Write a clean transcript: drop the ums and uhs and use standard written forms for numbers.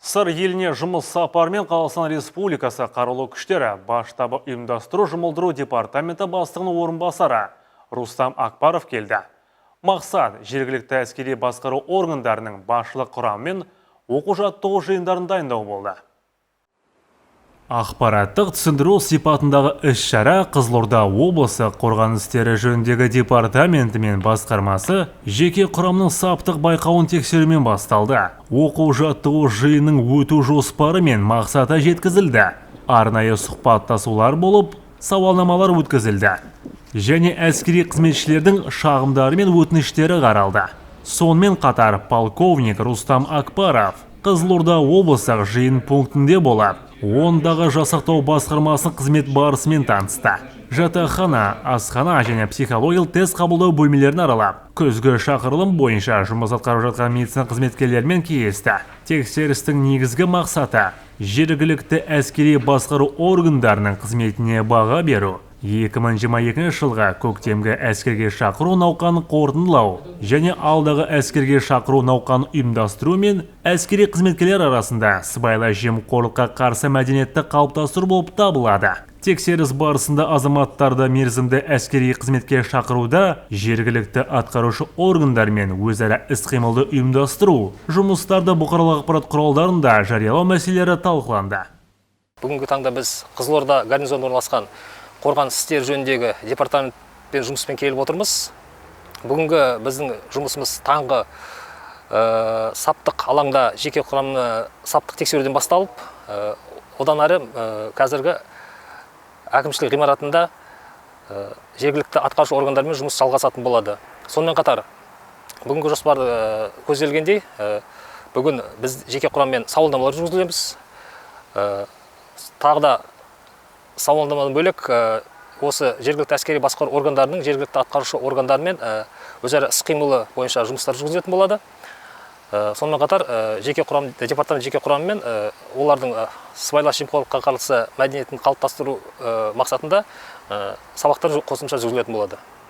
Сыр еліне жұмыс сапарымен Қазақстан Республикасы Қарулы күштері Бас штабы ұйымдастыру жұмылдыру департаменті бастығының орынбасары Рустам Акпаров келді. Мақсат – жергілікті әскери басқару органдарының басшылық құрамымен оқу жаттығу жиындарын дайындау болды. Ақпараттық түсіндіру сипатындағы іс-шара Қызылорда облысы қорғаныс істері жөніндегі департаменті мен басқармасы жеке құрамның саптық байқауын тексерумен басталды. Оқу жаттығу жиынның өту жоспары мен мақсаты жеткізілді. Арнайы сұхбаттасулар болып, сауалнамалар өткізілді. Және әскери қызметшілердің шағымдары мен өтініштері қаралды. Сонымен қатар полковник Рустам Акпаров Қызылорда облыстық жиын пунктінде болып, ондағы жасақтау басқармасының қызмет барысымен танысты. Жатақхана, асхана және психологиялық тест қабылдау бөлмелерін аралап, күзгі шақырылым бойынша жұмыс атқарып жатқан медицина қызметкерлерімен кездесті. Тексерістің негізгі мақсаты – жергілікті әскери басқару органдарының қызметіне баға беру, 2022 жылғы көктемгі әскерге шақыру науқанын қорытындылау және алдағы әскерге шақыру науқанын ұйымдастыру мен әскери қызметкерлер арасында сыбайлас жемқорлыққа қарсы мәдениетті қалыптастыру болып табылады. Тексеріс барысында азаматтарды мерзімді әскери қызметке шақыруда жергілікті атқарушы органдармен өзара іс-қимылды ұйымдастыру, жұмыстарды бұқаралық ақпарат құралдарында жариялау мәселелері талқыланды. Бүгінгі таңда біз Қызылорда гарнизонында орналасқан қорғаныс істері жөніндегі департаментпен жұмыспен келіп отырмыз. Бүгінгі біздің жұмысымыз таңғы саптық алаңда жеке құрамны саптық тексеруден басталып, одан әрі қазіргі әкімшілік ғимаратында жергілікті атқарушы органдармен жұмыс жалғасатын болады. Сонымен қатар бүгінгі жоспар көзделгендей, бүгін біз жеке құраммен сауалнамалар жүргіземіз. Тағы да сауалнамадан бөлек, осы жергілікті әскери басқару органдарының жергілікті атқарушы органдармен өзара іс-қимылы бойынша жұмыстар жүргізілетін болады. Сонымен қатар жеке құрам, департамент жеке құрамымен олардың сыбайлас жемқорлыққа қарсы мәдениетін қалыптастыру мақсатында сабақтар қосымша жүргізілетін болады.